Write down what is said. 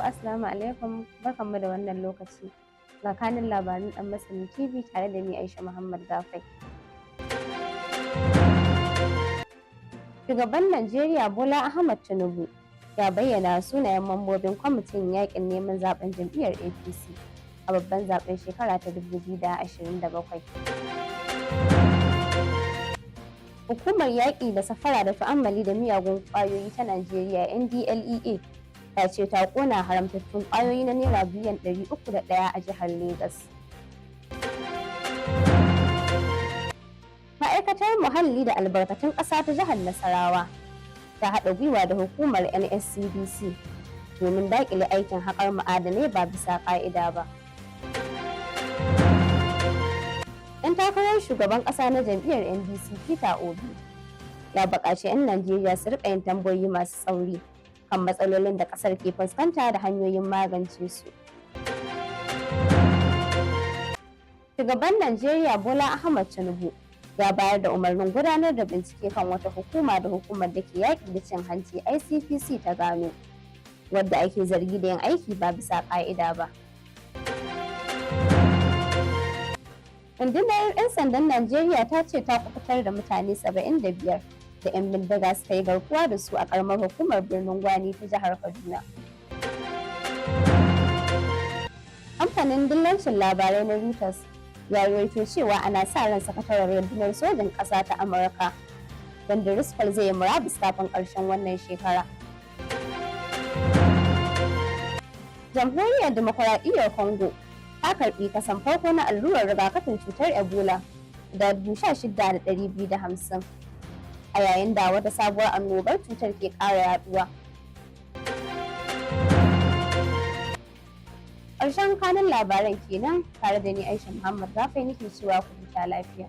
Assalamu alaikum, barkanmu da wannan lokaci. Ga kanun labaran Ɗan Masani TV tare da ni, Aisha Muhammad Gafai. Shugaban Najeriya Bola Ahmad Tinubu ya bayyana sunayen mambobin kwamitin yakin neman zaben jam'iyyar APC a babban zaben shekara ta 2027. Hukumar yaƙi da safara da tu'ammali da miyagun ƙwayoyi ta Najeriya, NDLEA, ta ce ta ƙona haramtattun ƙwayoyi na naira biliyan 301 a jihar Legas. Ma'aikatar Muhalli da Albarkatun Ƙasa ta jihar Nasarawa ta haɗa gwiwa da hukumar NSCDC domin daƙile aikin haƙar ma'adanai ba bisa ƙa'ida ba. Ɗan takarar shugaban ƙasa na jam'iyyar NDC, Peter Obi, ya buƙaci 'yan Najeriya su riƙa yin tambayoyi masu tsauri kan matsalolin da ƙasar ke fuskanta da hanyoyin magance su. Shugaban Najeriya Bola Ahmad Tinubu ya bayar da umarnin gudanar da bincike kan wata hukuma da hukumar da ke yaƙi da cin hanci, ICPC, ta gano, wadda ake zargi da yin aiki ba bisa ƙa'ida ba. Rundunar 'yan sandan Najeriya ta ce ta kubutar da mutane 75 da 'yan bindiga suka yi garkuwa da su a karamar hukumar Birnin Gwani ta jihar Kaduna. Kamfanin dillancin labarai na Reuters ya rawaito cewa ana sa ran sakataren rundunar sojin ƙasa ta Amurka, Dan Driscoll, zai yi murabus kafin ƙarshen wannan shekara. Jamhuriyar Dimokuraɗiyyar Congo ta karɓi kasan farko na allurar rigakafin cutar Ebola da 16,250 a yayin da wata sabuwar annobar cutar ke ƙara yaduwa. Ƙarshen kanun labaran kenan, tare da ni, Aisha Muhammad Rafai, nake cewa ku huta lafiya.